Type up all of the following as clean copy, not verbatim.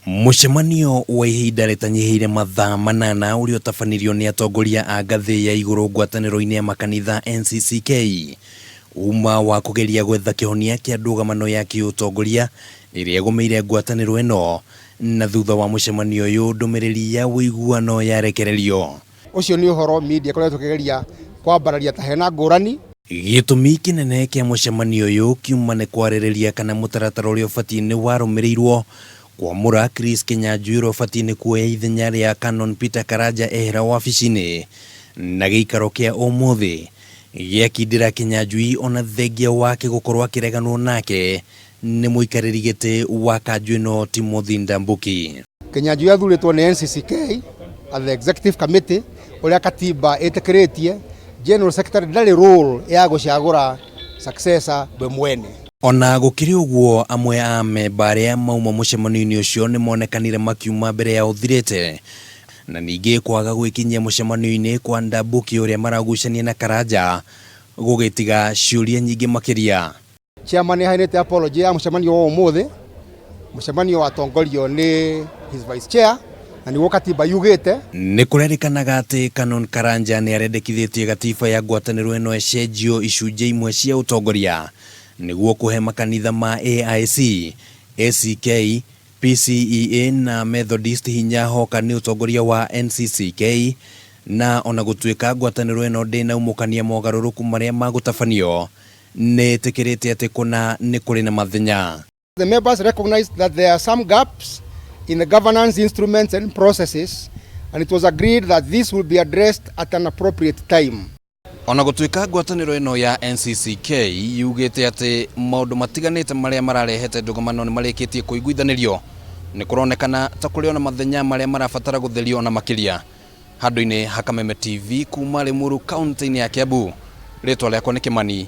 Mũcemanio wa ihinda rĩtanyihĩire mathaa 8 ũrĩa ũtabanirio nĩ atongoria a ngathĩ ya igũrũ ngwatanĩro-inĩ ya makanitha NCCK uma wa kũgeria gwetha kĩhonia kĩa ndũgamano ya kĩũtongoria ĩrĩa ĩgũmĩire ngwatanĩro ĩno, na thutha wa mũcemanio ũyũ ndũmĩrĩri ya ũiguano yarekererio. Ũcio nĩ ũhoro media ĩkoretwo ĩkĩgeria kwambararia ta hena ngũrani. Gĩtũmi kĩnene kĩa mũcemanio ũyũ kiuma nĩ kwarĩrĩria kana mũtaratara ũrĩa ũbatiĩ nĩ warũmĩrĩirwo kwamũra Chris Kĩnyanjui ũrĩa ũbatiĩ nĩ kuoya ithenya rĩa Canon Peter Karanja ehera wabici-inĩ na gĩikaro kĩa ũmũthĩ gĩakindĩra Kĩnyanjui ona thengia wake gũkorwo akĩreganwo nake nĩ mũikarĩri gĩtĩ wa kanjũ ĩno Timothy Ndambuki. Kĩnyanjui athurĩtwo nĩ NCCK at the executive committee ũrĩa katiba ĩtĩkĩrĩtie. General secretary ndarĩ role ya gũcagũra successor we mwene. Ona gũkĩrĩ ũguo, amwe a amemba arĩa mauma mũcemanio-inĩ ũcio nĩ monekanire makiuma mbere ya ũthirĩte, na ningĩ kwaga gwĩkinyia mũcemanio-inĩ kwa Ndambuki ũrĩa maragucania na Karanja gũgĩtiga ciũria nyingĩ makĩria. Chairman nĩ aheanĩte apology ya mũcemanio wa ũmũthĩ, mũcemanio watongorio nĩ his vice chair na nĩguo katiba yugĩte. Nĩ kũrerĩkanaga atĩ Canon Karanja nĩ arendekithĩtie gatiba ya ngwatanĩro ĩno ĩcenjio icunjĩ imwe cia ũtongoria nĩguo kũhe makanitha ma AIC, ACK, PCEA na Methodist hinya hoka nĩ ũtongoria wa NCCK, na ona gũtuĩka ngwatanĩro ĩno ndĩnaumũkania mogarũrũku marĩa magũtabanio, nĩ ĩtĩkĩrĩte atĩ kũna nĩ kũrĩ na mathenya. The members recognize that there are some gaps in the governance instruments and processes, and it was agreed that this will be addressed at an appropriate time. Ona gũtuĩka ngwatanĩro ĩno ya NCCK yugĩte atĩ maũndũ matiganĩte marĩa mararehete ndũgamano nĩ marĩkĩtie kũiguithanĩrio, nĩ kũronekana ta kũrĩ ona mathenya marĩa marabatara gũtherio ona makĩria. Handũ-inĩ ha Kameme TV kuma Limuru kaunti-inĩ ya Kiambu, rĩtwa rĩakwa nĩ Kĩmani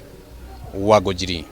wa Ngũnjiri.